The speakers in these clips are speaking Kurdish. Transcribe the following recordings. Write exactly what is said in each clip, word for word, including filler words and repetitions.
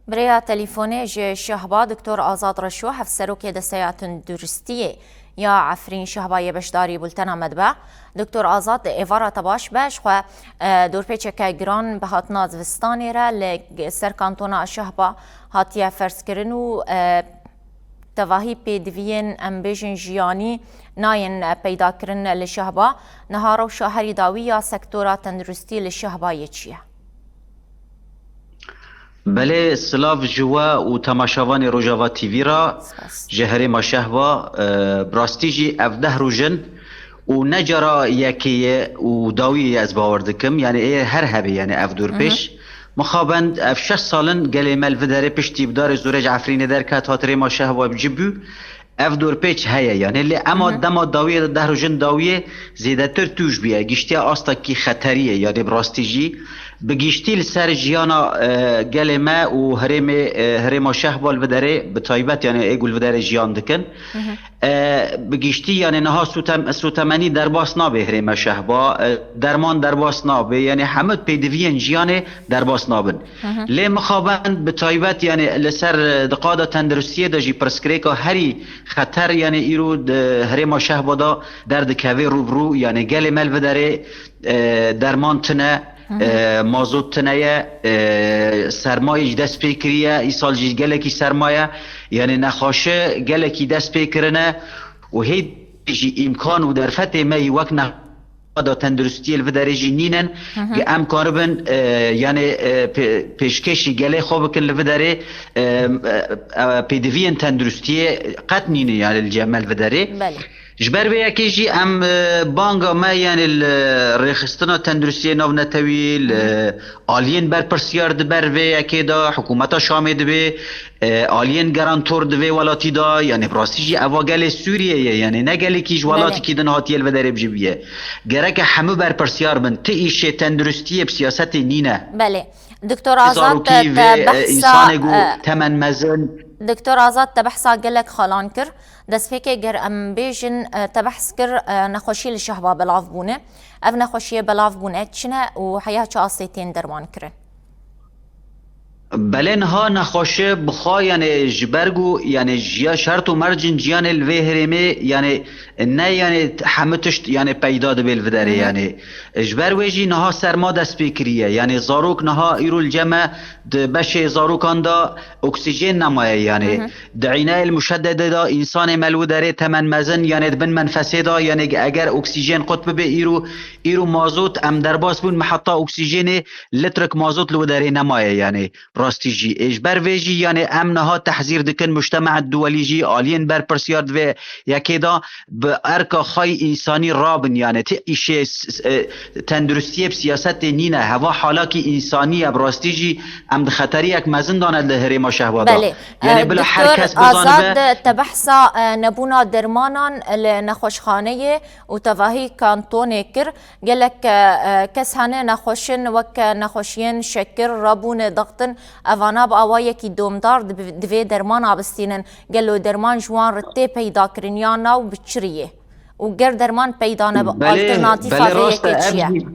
Bi rêya telîfonê ji Şehba Doktor Azad Reşo, Hevserokê Desteya Tunduristiyê ya Efrîn Şehba yê beşdarî bultena me dibe. Doktor Azad, êvara te baş be, ji xwe, e, dorpêçeke giran bi hatina zivistanê re li g-, ser kantona Şehba hatiye ferzkirin û, e, tevahî pêdiviyên, em bêjin, jiyanî nayên, e, peyda kirin li Şehba. Niha rewşa herî dawî ya sektora tenduristî li Şehba yê çi ye? Belê, silav ji we û temaşevanê Rojava T V re, Spas. Ji herêma Şehba, e, bi rastî jî ev deh roj in û ne cara yekê ye û dawiyê ye, ez bawer dikim. Yani ê her hebê, yani ev dor Hı hı. pêş. Mixabin ev şeş sal in gelê me li vê derê piştî bi darê zorê ji Efrînê derket, hat rêma Şehba bi cî bû. Ev dorpêç heye, yani lê ema Hı hı. dema dawiyê de deh rojin dawiyê zêdetir tûj bûye, giştiye astekî xeteriyê, yani bi rastî jî bi giştî li ser jiyana, e, gelê me û herêmê, e, herêma Şehba li vê derê bi taybet, yani ê ku li vê derê jiyan dikin. Hı hı. E, bi giştî, yani niha sotem-, sotemenî derbas nabe herêma Şehba, e, derman derbas nabe, yani hemû pêdiviyên jiyanê derbas nabin. Hı hı. Lê mixabin bi taybet, yani li ser, e, di qada tenduristiyê de jî pirsgirêka herî xeter, yani îro di herêma Şehba de derdikeve rû bi rû, yani gelê me li vê derê, e, derman tune, Hı hı. e, mazot tune ye, e, sermayê jî dest pê kiriye, îsal jî gelekî sermaye, yani nexweşi gelekî dest pê kirine û hê jî îmkan û derfetê me yî wek ne da tenduristiyê li vê derê jî nînin, Hı hı. Ku em karibin, e, yani, e, pê-, pêşkêşî gelê xwe bikin li vê derê, e, e, e, pêdiviyên tenduristiyê qet nînin, yani li cem me li vê derê. Belê. Ji ber vê yekê jî em, e, banga me, yani li rêxistina tenduristiyê navnetewî, li Hı hı. aliyên berpirsiyar di ber vê yekê de, hikûmeta Şamê dibe, e, aliyên garantor di vê welatî de, yani bi rastî jî eva gelê Sûriyê ye, yani ne gelekî ji Belê. welatekî din hatiye li vê derê bijî bûye. Gereke hemû berpirsiyar bin. Ti îşê tenduristiyê bi siyasetê nîne. Belê. Doktor Azad, zarokî te vê, e, behsa, însanê ku e, temen mezin. Doktor Azad, te behsa gelek xalan kir. Destpêkê ger em bêjin, e, te behs kir, e, nexweşî li Şehba belav bûne. Ev nexweşiyê belav bûne çi ne û heya çi astê tên derman kirin? Belê niha nexweşi bi xwe, yani ji ber ku, yani jiya şert û mercên jiyanê li vê herêmê, yani ne, yani hemû tişt, yani peyda dibe li vê derê, Hı hı. yani. Ji ber wê jî niha serma dest pê kiriye. Yani zarok niha îro li cem me di beşê zarokan de oksîjen nemaye, yani. Hı hı. Di înayê li muşededê de însanê me li wê derê temen mezin, yani di bin menfesê de, yani eger oksîjen qut bibe îro, îro mazot em derbas bûn, me heta oksîjenê litrik mazot li wê derê nemaye, yani. Rastî jî. Ê ji ber vê jî, yani em niha tehzîr dikin mujtema duwelî jî, aliyên berpirsiyar di vê yekê de bi erka xwe yî însanî rabin, yani ti îşê s-, s-, e, tenduristiyê bi siyasetê nîne. Heva halakî însanî ye, bi rastî jî em di xeteriyek mezin de ne di herêma Şehba de. Belê. Yani E, bila her Doktor kes bizanibe. Azad, te behsa, e, nebûna dermanan li nexweşxaneyê û tevahî kantonê kir. Gelek, e, kes hene nexweş in, wek nexweşiyên şekir, rabûne dextin. Evana bi awayekî domdar dibi-, divê dermana bistînin. Gelo derman ji wan re tê peyda kirin ya na û bi çi riyê? Û ger derman peyda nebe, Belê, alternatîfa belê vê rast e, yekê çi ev ye? jî,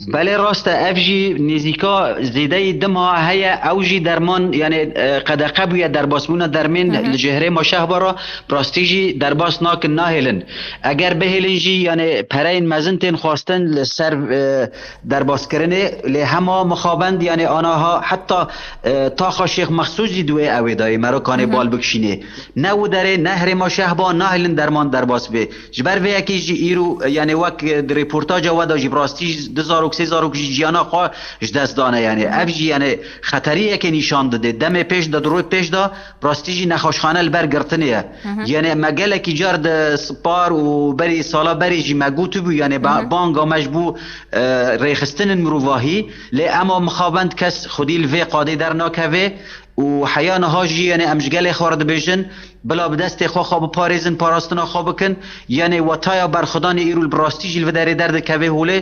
belê rast e, ev jî nêzîka zêdeyî dima heye, ew jî derman, yani, e, qedexe bûye derbasbûna dermên Hı hı. li cihê ma Şehba re, bi rastî jî derbas nakin, nahêlin. Eger bihêlin jî, yani pereyên mezin tên xwestin li ser, e, derbaskirinê, lê hema mixabend, yani anaha heta, e, taxa Şêx Mexsûs jî di wê ewê dayê merokanê Hı hı. bal bikişînê. Ne û derê, ne herêma Şehba nahêlin derman derbas bê. Ji ber vê yekê jî îro, yani wek, e, di rêportaja we de jî bi rastî du zarok, sê zarok jî jiyana xwe ji dest dane, yani. Hı hı. Ev jî, yani xeteriyeke nîşan dide. Demê pêş de, di roj pêş de, bi rastî jî nexweşxane li ber girtinê ye. Hı hı. Yani me gelekî car di spar û berî sala berê jî me gotibû, yani ba-, Hı hı. banga me ji bo, e, rêxistinên mirovahî, lê ema mixabend kes xwedî li vê qadê dernakeve û heya niha jî, yanî em ji gelê xwe re dibêjin, bila bi destê xwe xwe biparêzin, parastina xwe bikin. Yanî wetaya berxwedanê îro li bi rastî jî li vê derê derdikeve holê,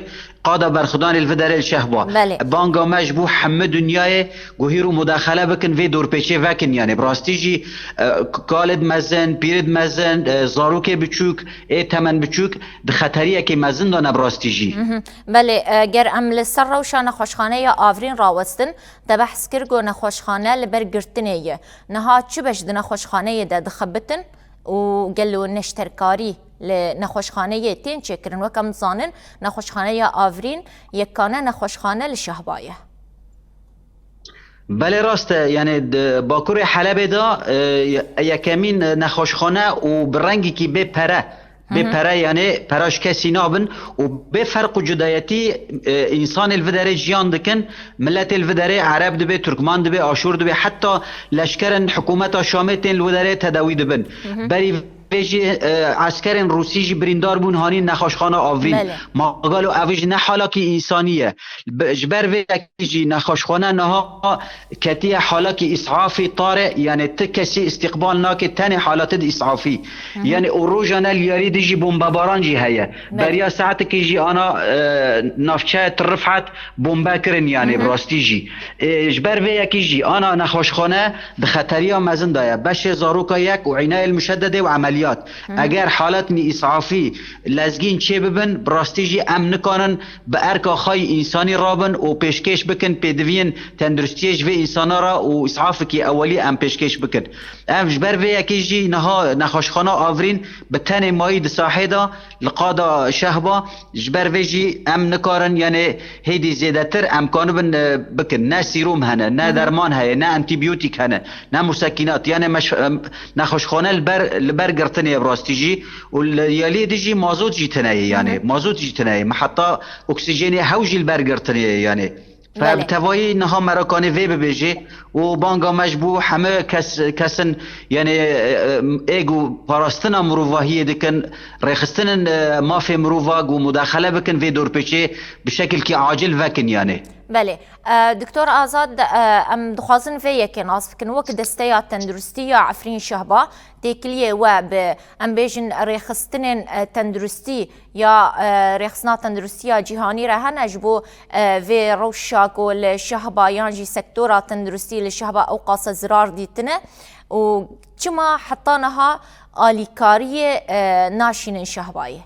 qada berxwedanê li vê derê li şeh ba. Belê. Banga me ji bo hemû dinyayê ku hîro mudaxele bikin, vê dorpêçê vekin. Yanî bi rastî jî, e, kalid mezin, pîrid mezin, e, zarokê biçûk, ê temen biçûk di xeteriyekê mezin de ne bi rastî jî. Mhm. Belê, e, ger em li ser rewşa nexweşxaneya Avrîn rawestin, te behs kir ku nexweşxane li ber girtinê ye. Niha çi beş di nexweşxaneyê de dixebitin û gelo neşterkarî li nexweşxaneyê tên çêkirin? Wek em dizanin, nexweşxaneya Avrîn yekane nexweşxane li Şehba ye. Belê rast e, yanî di Bakurê Helebê de, e, yekemîn nexweşxane û bi rengekî bê pere, bê Hı hı. pere, yanî pera ji kesî nabin û bê ferq û cudayetî, e, însanê li vê derê jiyan dikin, miletê li vê derê Ereb dibe, Turkman dibe, Aşûr dibe, heta leşkerên hikûmeta Şamê tên li wê derê tedawî dibin. Hı hı. Berî vê jî, e, eskerên Rûsî jî birîndar bûn, hanîn nexweşxana Avrîn. Belê. Ma galo ev jî ne halakî însanî ye? Bi-, ji ber vê yekê jî nexweşxane niha ketiye halakî îsafî tare, yanî ti kesî îstîqbal nake, tenê halate di îsafî. Hı hı. Yanî û rojane li yarî dijî bombebaran jî heye. Belê. Beriya saetekî jî ana, e, navçeya Til Rifet bombe kirin, yanî Hı hı. bi rastî jî. E, ji ber vê yekê jî ana nexweşxane di xeteriya mezin de ye. Beşê zaroka yek û înayê li muşededê û emeliyat. Hı hı. Eger haletnî îsafî lezgîn çê bibin, bi rastî jî em nikarin bi erka xwe yî însanî rabin û pêşkêş bikin pêdiviyên tenduristiyê ji vê însana re û îsafekî ewelî em pêşkêş bikin. Ev ji ber vê yekê jî niha nexweşxana Avrîn bi tenê mayî di sahê de li qada Şehba, ji ber vê jî em nikarin, yanî hêdî zêdetir em kanibin, e, bikin. Ne sîrom hene, ne Hı hı. derman heye, ne antîbiyotîk hene, ne musekînat. Yanî meş-, em, nexweşxane li ber, li ber girtinê ye bi rastî jî. Û li yaliyê dijî mazot jî tune ye, yanî Hı hı. mazot jî tune ye. Me heta oksîjenê hew jî li ber girtinê ye, yanî. Belê. Bi tevayî niha me re kanê vê bibêjê û banga me ji bo hemû kes, kesin, yanî, e, e, ê ku parastina mirovahiyê dikin, rêxistinên, e, mafê mirova ku mudaxele bikin vê dorpêçê bi şekilkî acil vekin, yanî. Belê. E, Doktor Azad, e, em dixwazin vê yekê nas bikin. Wek Desteya Tenduristî ya Efrîn Şehba, têkiliyê we bi, em bêjin, rêxistinên, e, tenduristî ya, e, Rêxistina Tenduristiya Cîhanî re hene ji bo, e, vê rewşa ku li Şehba yan jî sektora tenduristî li Şehba ew qasa zirar dîtine û çima heta niha alîkariyê, e, naşînin Şehbayê?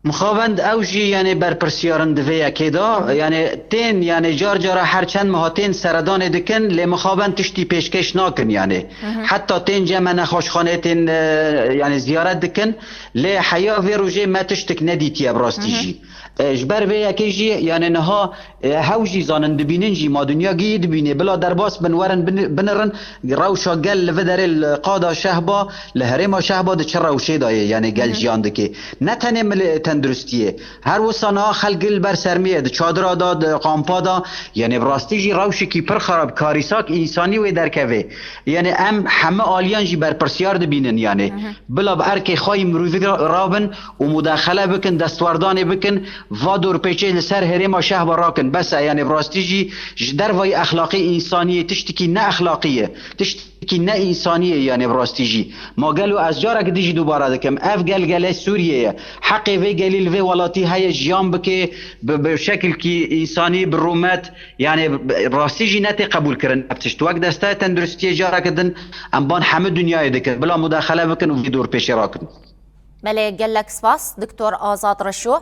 Mixabend ew jî, yanî, berpirsiyar in di vê yekê de. Yanî, tên, yanî, car cara her çend meha tên seredanê dikin, lê mixabend tiştî pêşkêş nakin, yanî. Hı hı. Heta tên cem me nexweşxaneyê tên, e, yanî, ziyaret dikin, lê heya vê rojê me tiştik nedîtiye bi rastî Hı hı. jî. E, ji ber vê yekê jî, yanî, niha, e, hew jî zanin dibînin jî, ma dinya gihî dibînê, bila derbas bin, werin bin-, binirin, rewşa gel li vê derê li qada Şehba, li herêma Şehba di çi rewşê de ye, yanî gel Hı hı. jiyan dike. Ne tenê milê tenduristiyê. Her wisa niha xelk li ber sermiyê, di çadira de, di kampa de, yanî bi rastî jî rewşekî pir xerab, karîsak însanî wê derkeve. Yanî em heme aliyan jî berpirsiyar dibînin, yanî. Hı hı. Bila bi erkê xwe yî mirovî ra-, rabin û mudaxele bikin, destwerdanê bikin, va dorpêçê li ser herêma Şehba rakin. Bes e, yanî bi rastî jî ji dervayî exlaqî însaniyê tiştekî ne exlaqî ye. Tişt- Kî ne însanî ye, yanî bi rastî jî. Ma gelo ez careke din jî dubare dikim, ev gel gelê Sûriyê ye. Heqê vê gelî li vê welatî heye jiyan bike, bi, bi şekilkî însanî, bi rûmet, yanî bi, bi rastî jî ne tê qebûlkirin ev tişt. Wek Desteya Tenduristiyê careke din em ban hemû dinyayê dikin, bila mudaxele bikin û vê dorpêçê rakin. Belê, gelek spas, Doktor Azad Reşo.